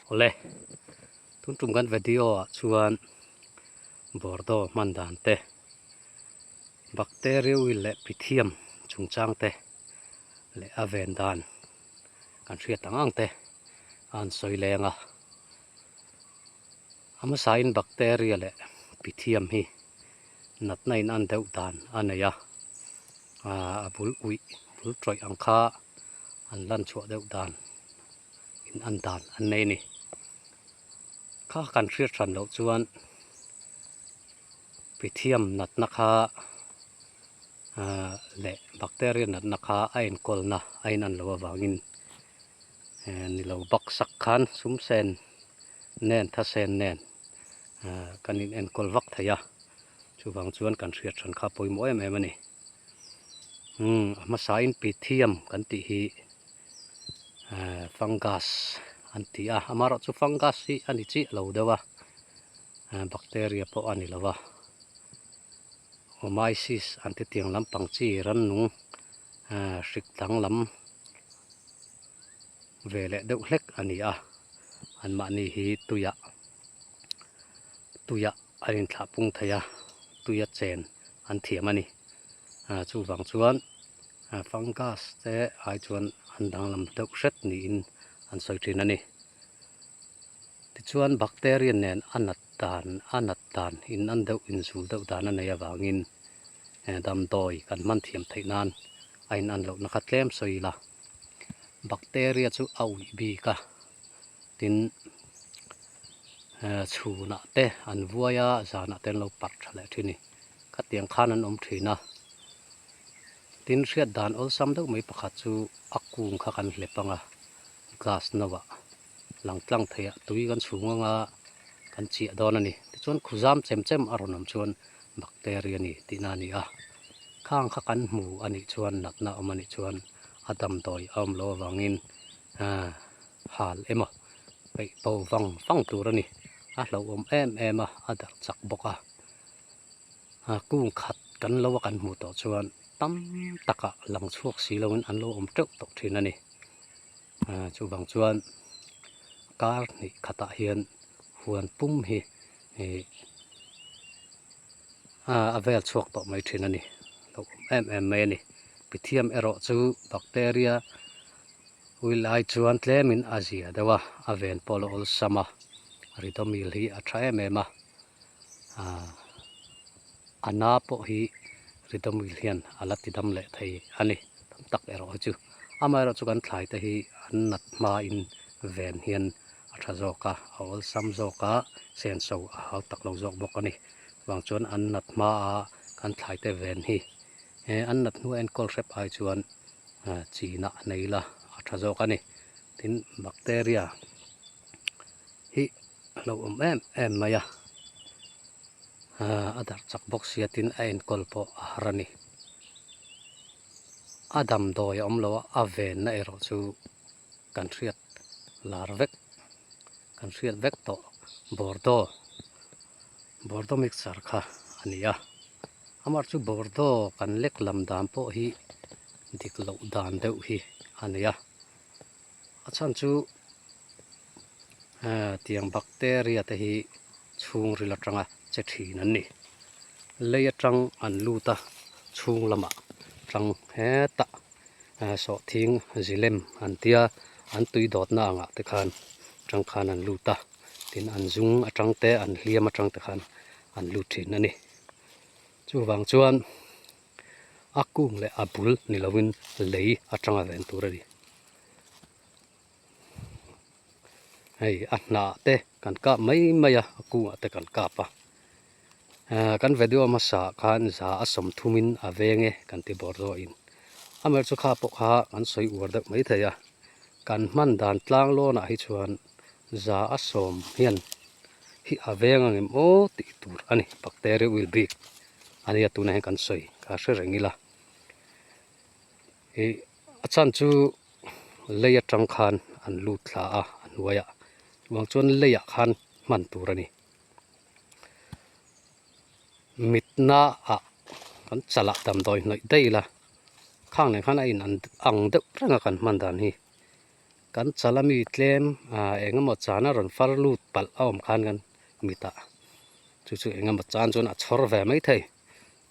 Awle, tun tum kan video ah chuan Bordeaux hman dan te, Bacteria oil leh Pythium chungchang te leh a ven dan kan hriat ang ang te a han sawi leng a. A hmasain Bacteria leh Pythium hi natna in an deuh dan a nei a, a bul uih bul tawih ang kha an lan chhuah deuh dan in an dan an nei a ni. Kha kan hriat hran loh chuan Pythium natna kha leh bacteria natna kha a enkawlna a inan loh avangin ni lo baksak khan sum sen nen thasen nen kan in enkawl vak thei a, chuvang chuan kan hriat hran kha pawimawh em em a ni. Umm a hmasain Pythium kan tih hi fungus an ti a, amaherawhchu fungus hi a ni chiah lo deuh a, bacteria pawh a ni lo va, Oomyces an ti tiang lampang chi rannung hrik danglam ve leh deuh hlek a ni a, anmahni hi tuiah tuiah an inthlah pung thei a, tuia chen an thiam a ni. Chuvang chuan fungus te ai chuan an danglam deuh hret niin an sawi thin a ni. Tichuan bacteria nen a nat dan a nat dan in an deuh inzul deuh dan a nei avangin damdawi kan hman thiam theih nan a in an lohna kha tlem sawi ila. Bacteria chu a uih bik a, tin chhunah te an vuai a, zanah te an lo parh tha leh thin a ni. Khatiang khan an awm thin a, tin hriat dan awlsam deuh mai pakhat chu a kung kha kan hlep ang a, glass no ah lang tlang thei ah tui kan chhung ang a, kan chiah dawn a ni. Tichuan khuzam chem chem a rawn awm chuan bacteria a ni tihna a ni a, khang kha kan hmu a nih chuan natna awm a nih chuan a damdawi a awm loh avangin hal emaw peih bo vang vang tur a ni. A hlauhawm em em a, a darh chak bawk a. Kung khat kan lo a kan hmuh tawh chuan tam takah lang chhuak si loin an lo awm teuh tawh thin a ni. Chuvang chuan kar hnih khatah hian huan pum hi ih a vel chhuak tawh mai thin a ni. Lo awm em em mai a ni. Pythium erawh chu bacteria ui lai chuan tlemin a zia deuh a, a ven pawh a la awlsam a, ridomil hi a tha em em a, a na pawh hi ridomil hian a la ti dam leh thei a ni. Tam tak erawh hi chu amaherawh chu kan thlai te hi an nat hmain ven hian a tha zawk a, a awlsam zawk a, senso a hau tak lo zawk bawk a ni. Chuvang chuan an nat hmaa kan thlai te ven hi he an nat hnu enkawl hrep ai chuan china a nei la a tha zawk a ni. Tin bacteria hi a lo awm em em mai a, a darh chak bawk sia tin a enkawl pawh a har a ni. A damdawi a awm lo a, a venna erawh chu kan hriat lar vek kan hriat vek tawh Bordeaux Bordeaux mixture kha a ni a, amah chu Bordeaux kan lek lam dan pawh hi dik loh dan deuh hi a ni a, a chhan chu tiang bacteria te hi chhungril atanga che thin an ni, lei atang an lut a chhung lamah tang hetah. Sawhthing zilem an tia an tui dawtna angah te khan tang khan an lut a, tin an zung atang te an hliam atang te khan an lut thin a ni. Chuvang chuan a kung leh a bul ni lovin lei atanga ven tur a ni. Hei a hnah te kan kap mai mai a, a kungah te kan kap a. Kan video hmasa ah khan za a sawmthum in a veng e kan ti bawr zawh in. Amaherawhchu kha pawh kha kan sawi uar deuh mai thei a, kan hman dan tlang lawnah hi chuan za a sawm hian hi a veng ang em aw tih tur a ni. Bacteria will bik a nia tunah hian kan sawi kha hre reng ila. Ih a chhan chu lei atang khan an lut thla a a hnuaiah chuvang chuan leiah khan hman tur a ni. Mitna ah kan chalah damdawi hnawih daih ila khang nen khan a in ang deuh reng a kan hman dan hi. Kan chal ami tlem ah eng emaw chan a rawn far lut palh a awm khan kan mitah chu chu eng emaw chan chuan a chhawr ve mai thei.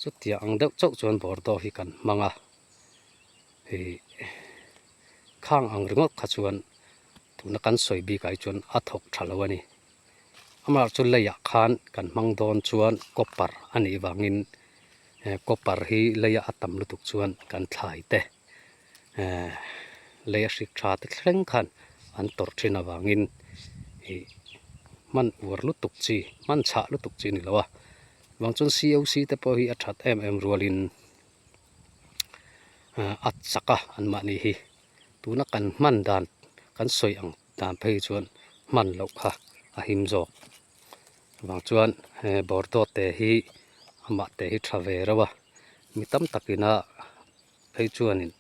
Chutiang ang deuh chauh chuan Bordeaux hi kan hmang a, ih khang ang ringawt kha chuan tuna kan sawi bikah hi chuan a thawk tha lo a ni. Amaherawhchu chu leiah khan kan hmang dawn chuan copper a nih vangin copper hi leia a tam lutuk chuan kan thlai te lei a hrik tha te thleng khan an tawrh thin avangin ih hman uar lutuk chi hman chhah lutuk chi a ni lo a vang chuan C O C te pawh hi a that em em rualin a chak a anmahni hi tuna kan hman dan kan sawi ang dan phei chuan hman loh kha a him zawk vang chuan he Bordeaux te hi amah te hi tha ve reuh a mi tam takin a phei chuanin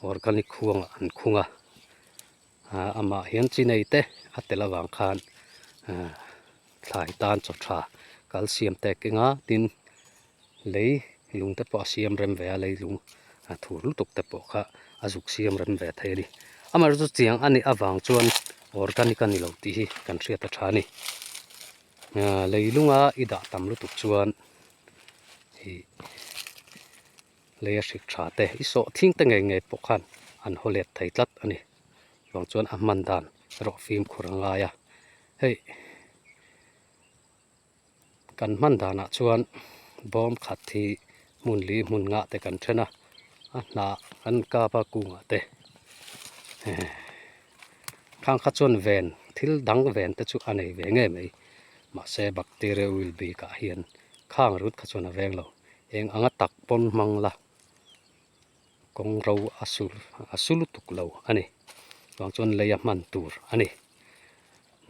organic khuangah an khung a ah amah hian chi nei te a tel avang khan ah thlai tan chaw tha calcium te a keng a tin lei lung te pawh a siam rem ve a lei lung a thur lutuk te pawh kha a zuk siam rem ve thei a ni amaherawhchu chu chiang a nih avang chuan organic a ni lo tih hi kan hriat a tha a ni ah lei lunga i dah tam lutuk chuan ih. Lei a hrik tha te i sawh thing te ngei ngei pawh khan an haw let thei tlat a ni. Chuvang chuan a hman dan erawh fimkhur a ngai a, hei kan hman danah chuan bawm khat hi hmun li hmun ngah te kan then a, a hnah kan kap a kungah te khang kha chuan ven thil dang ven te chu a nei ve ngei mai mahse bacteria will bikah hian khang rut kha chuan a veng lo. Eng anga tak pawn hmang la kawng ro a sul a su lutuk lo a ni chuang chuan lei a hman tur a ni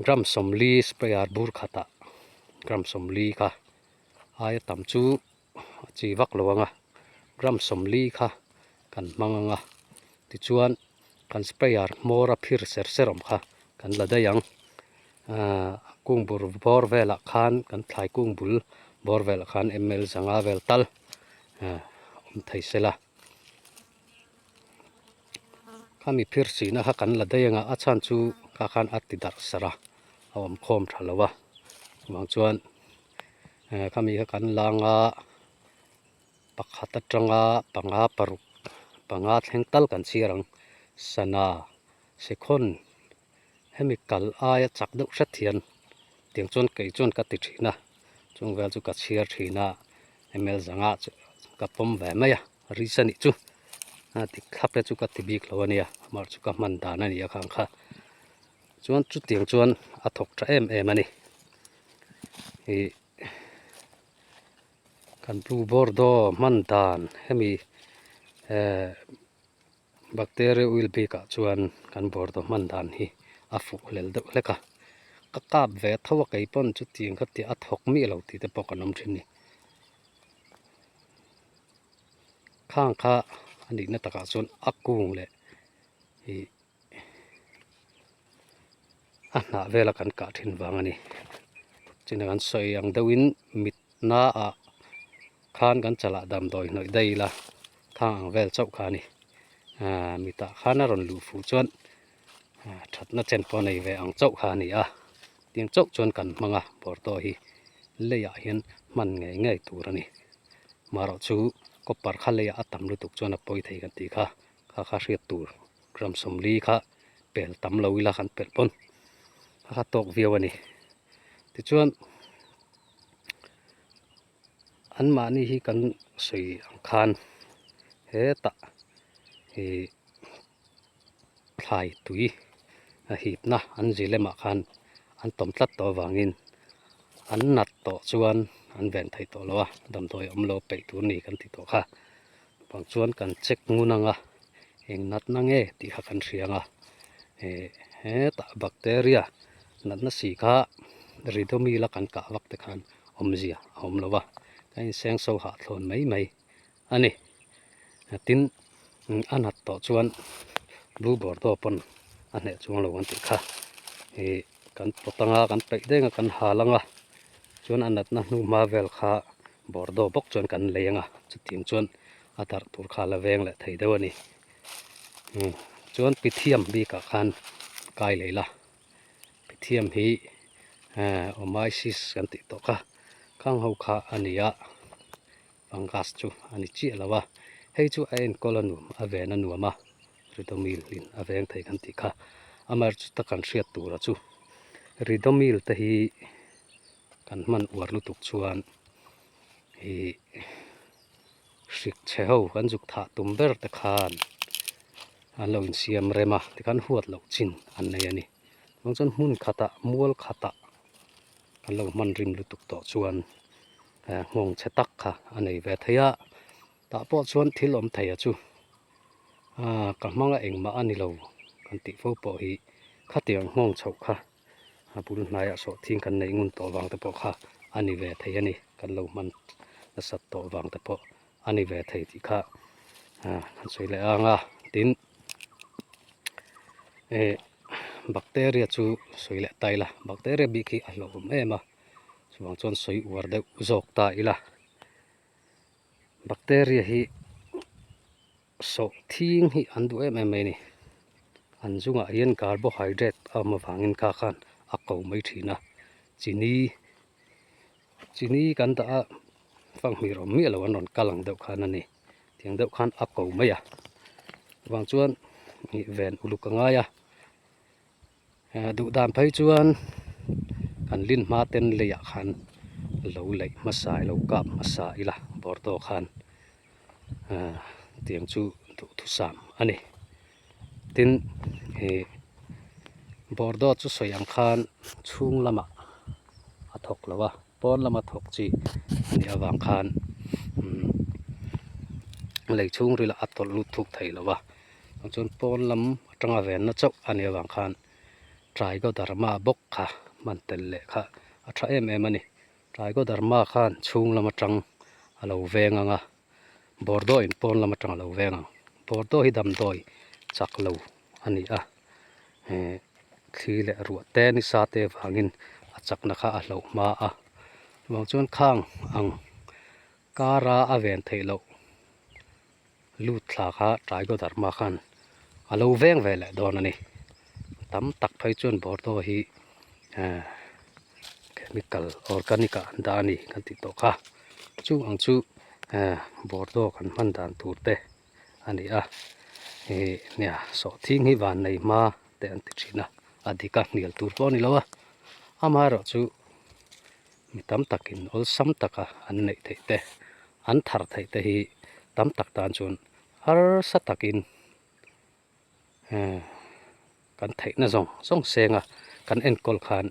gram sawmli sprayer bur khatah gram sawmli kha aia tam chu a chi vak lo ang a gram sawmli kha kan hmang ang a tichuan kan sprayer hmawr a phir ser ser awm kha kan la daih ang ahh kung bur bawr velah khan kan thlai kung bul bawr velah khan ml zanga vel tal ahh awm thei se la khami phir sihna kha kan la daih ang a a chhan chu kha khan a ti darh sarh a a awm khawm tha lo a chuvang chuan eh khami kha kan la anga pakhat atanga panga paruk panga thleng tal kan chhiar ang sana sekhawn hemi kal aia chak deuh hret hian tiang chuan kei chuan ka ti thin a chung vel chu ka chhiar thin a ml zanga chu ka pawm ve mai a ris a nih chu a dik thlap te chu ka ti bik lo a nia amah chu ka hman dan a ni a khang kha chuan chutiang chuan a thawk tha em em a ni ih kan blue bordeaux hman dan hemi eh. Bacteria oil bikah chuan kan bawrdaw hman dan hi a fuh hlel deuh hlek a, ka kap ve tho a kei pawn chutiang kha tih a thawk miah lo tih te pawh kan awm thin a ni. Khang kha a nihna takah chuan a kung leh ih a hnah vela kan kah thin vang a ni. China kan sawi ang deuhin mit naah khan kan chalah damdawi hnawih daih ila thang ang vel chauh kha a ni aaa mitah khan a rawn luh fuh chuan thatna chen pawh a nei ve ang chauh kha a ni a tiang chauh chuan kan hmang a bawrtawh hi leiah hian hman ngei ngei tur a ni marawh chu copper kha leiah a tam lutuk chuan a pawi thei kan tih kha kha kha hriat tur gram sawmli kha pel tam lo ila kan pelh pawn a kha tawk viau a ni tichuan. Anmahni hi kan sawi ang khan hetah ih thlai tui a hipna an zi lemah khan an tawm tlat tawh avangin an nat tawh chuan an ven thei tawh lo a damdawi awm lo peih tur a ni kan ti tawh kha bang chuan kan check ngun ang a eng natna nge tih kha kan hria ang a ih hetah bacteria natna si kha ridomil a kan kah vak te khan awmzia a awm lo a ka inseng so hah thlawn mai mai a ni tin a nat tawh chuan blue bordeaux pawn a hneh chuang lo an tih kha ih kan pawt anga kan peih deng a kan hal anga chuan a natna hnu hma vel kha bordeaux bawk chuan kan lei anga chutiang chuan a darh tur kha a la veng leh thei deuh a ni chuan pithiam bikah khan. kai leh ila Pythium hi Oomyces kan tih tawh kha khang ho kha a ni a fungus chu a ni chiah lo a hei chu a enkawl a nuam a ven a nuam a Ridomil in a veng thei kan tih kha amaherawhchu ta kan hriat tura chu Ridomil te hi kan hman uar lutuk chuan ih hrik chhe ho kan zuk thah tum ber te khan an lo insiam rem a tikhan huat loh chin an nei a ni chuan chuan hmun khatah mual khatah an lo hman rim lutuk tawh chuan nghawng chhe tak kha a nei ve thei a tah pawh chuan thil awm thei a chu ka hmanga engmah a ni lo kan tih fo pawh hi khatiang nghawng chhoh kha. A bul hnaiah sawhthing kan neih ngun tawh vang te pawh kha a ni ve thei a ni kan lo hman nasat tawh vang te pawh a ni ve thei tih kha kan sawi leh ang a tin eh bacteria chu sawi leh ta ila bacteria bik hi a hlauhawm em a chuvang chuan sawi uar deuh zawk ta ila bacteria hi. Sawhthing hi an duh em em mai a ni. An zungah hian carbohydrate a awm avangin kha khan a ko mai thin a. Chini chini kan dah a fanghmir awm miah lo an rawn kal ang deuh khan a ni. Tiang deuh khan a ko mai a. Chuvang chuan ih ven uluk a ngai a. Duh dan phei chuan kan lin hma ten leiah khan lo leih hmasa ilo kap hmasa ila bawrh tawh khan tiang chu duhthusam a ni. Tin ih bawrh dawt chu sawi ang khan chhung lamah a thawk lo a pawn lama thawk chi a nih avang khan lei chhungril ah a tawlh lut thuk thei lo a. Chuan pawn lam atanga venna chauh a nih avang khan Trichoderma bawk kha hman tel leh kha a tha em em a ni. Trichoderma khan chhung lam atang a lo veng ang a, Bordeaux in pawn lam atang a lo veng ang. Bordeaux hi damdawi chak lo a ni a, eh thli leh ruah te nisa te vangin a chakna kha a hloh hma a. Chuvang chuan khang ang kara a ven theih loh. Lut thla kha Trichoderma khan a lo veng ve leh dawn a ni. Tam tak phei chuan Bordeaux hi eh chemical organic ah an dah a ni kan tih tawh kha. Chung ang chu eh Bordeaux kan hman dan tur te a ni a. Ih nia sawhthing hi van nei hma te an ti thin a, a dik a hnial tur pawh a ni lo a. Amaherawhchu Mi tam takin awlsam taka an neih theih te, an thar theih te hi tam tak tan chuan harsa takin kan theihna zawng zawng senga kan enkawl khan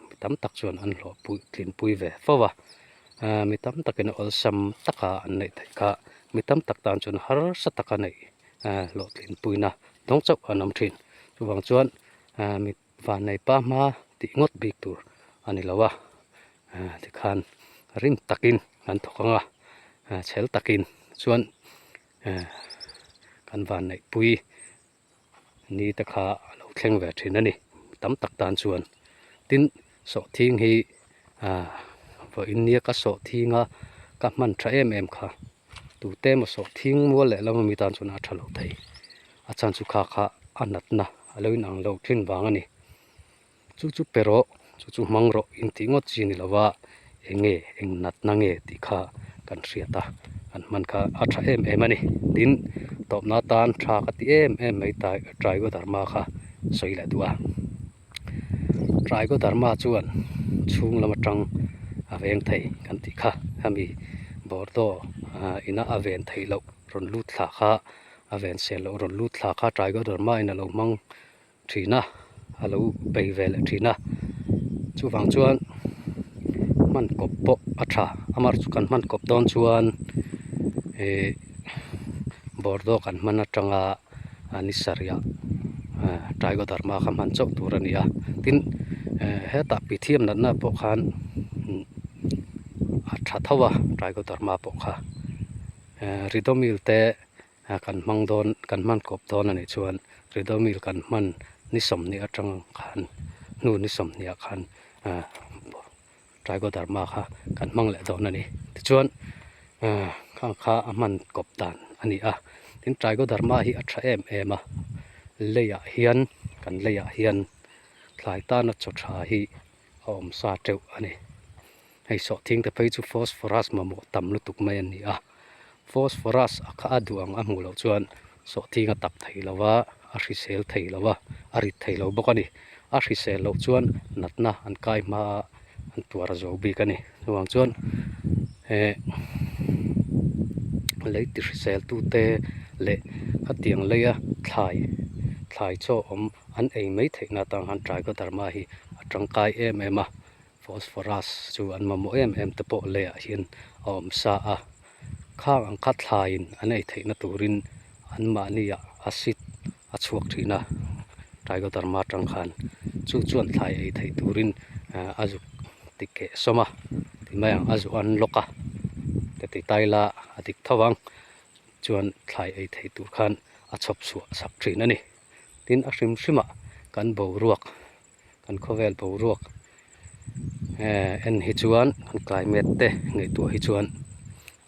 mi tam tak chuan an hlawh pui tlinpui ve fo a. Mi tam takin awlsam taka an neih theih kha mi tam tak tan chuan harsa taka neih hlawhtlinpuina dawng chauh an awm thin. Chuvang chuan mi Vannei pa hma tih ngawt bik tur a ni lo a, tikhan rim takin kan thawk ang a, chhel takin chuan kan vanneih pui ni te kha a lo thleng ve thin a ni tam tak tan chuan. Tin, sawhthing hi vawiin nia ka sawhthing a ka hman tha em em kha tute emaw sawhthing mual leh lam ami tan chuan a tha lo thei. A chhan chu kha kha a natna a lo inang lo thin vang a ni. Chu chu pe rawh, chu chu hmang rawh intih ngawt chi ni lova eng nge eng natna nge tih kha kan hriat a, kan hman kha a tha em em a ni. Tin, tawpna atan tha ka ti em em mai ta Trichoderma kha sawi leh duh a. Trichoderma chuan chhung lam atang a veng thei kan tih kha hemi Bordeaux ina a ven theih loh rawn lut thla kha a ven sel loh rawn lut thla kha Trichoderma in a lo hmang thin a a lo bei ve leh thin a chuvang chuan hman kawp pawh a tha amah chu kan hman kawp dawn chuan ih Bordeaux kan hman atanga ni sarih ah Trichoderma kha hman chauh tur a ni a tin hetah Pythium natna pawh khan a tha tho a Trichoderma pawh kha. Ridomil te kan hmang dawn kan hman kawp dawn a nih chuan Ridomil kan hman ni sawmhnih atang khan hnu ni sawmhnih ah khan Trichoderma kha kan hmang leh dawn a ni. Tichuan khang kha a hman kawp dan a ni a, tin Trichoderma hi a tha em em a, leiah hian. kan leiah hian thlai tana chaw tha hi a awm sa teuh a ni. Hei sawhthing te phei chu phosphorus mamawh tam lutuk mai a ni a, phosphorus a kha a duh ang a hmuh loh chuan sawhthing a tak thei lo va, a hrisel thei lo va, a rit thei lo bawk a ni. A hrisel loh chuan natna an kai hma a an tuar a zo bik a ni. Chuvang chuan eh lei ti hrisel tute leh khatiang leia thlai thlai chaw awm an ei mai theihna atang khan Trichoderma hi a tangkai em em a. Phosphorus chu an mamawh em em te pawh leiah hian a awm sa a, khang ang kha thlaiin an ei theihna turin anmahniah acid a chhuak thin a, Trichoderma atang khan chu chuan thlai ei theih turin a zuk ti keh sawm a, ti mai ang a zu an lawk a, ka ti tai la a dik tho ang chuan thlai ei theih tur khan a chhawp chhuah sak thin a ni. Tin a hrim hrimah kan boruak. Kan khawvel boruak eh en hi chuan kan climate te ngaihtuah hi chuan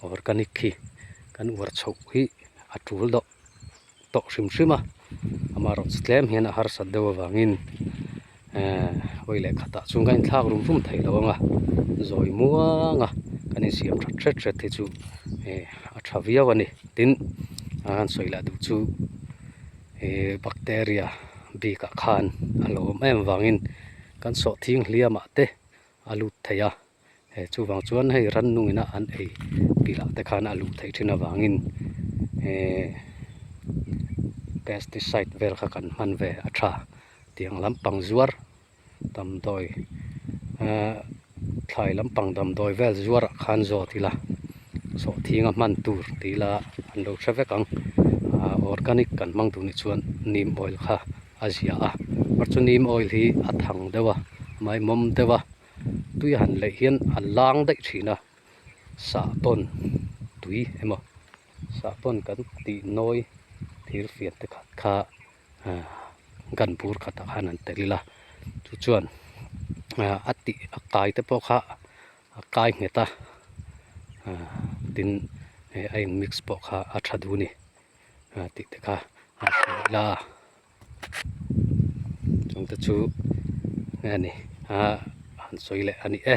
organic hi kan uar chhoh hi a tul deuh tawh hrim hrim a amaherawhchu tlem hian a harsat deuh avangin eh vawi leh khatah chuan kan inthlak rum rum thei lo ang a zawi muang a kan insiam that hret hret hi chu eh a tha viau a ni tin a han sawi lah duh chu. He bacteria bikah khan a lo awm em vangin kan sawhthing hliamah te a lut thei a, he chuvang chuan hei rannung ina an ei pilah te khan a luh theih thin avangin eh pesticide vel kha kan hman ve a tha tiang lampang zuar damdawi ahh thlai lampang damdawi vel zuarah khan zawt ila sawhthing a hman tur tih ila an lo hre vek ang ahh organic kan hmang duh nih chuan neem oil kha a zia a mar chu neem oil hi a thang deuh a maimawm deuh a tui a han leih hian a lang daih thin a sahbawn tui emaw sahbawn kan tih nawi thir fian te khat kha. Gan bur khatah khan an tel ila chu chuan a tih a kai te pawh kha a kai nghet a tin hei a in mix pawh kha a tha duh a ni tih te kha a hrilh ila chung te chu nge ni a han sawi leh a ni e.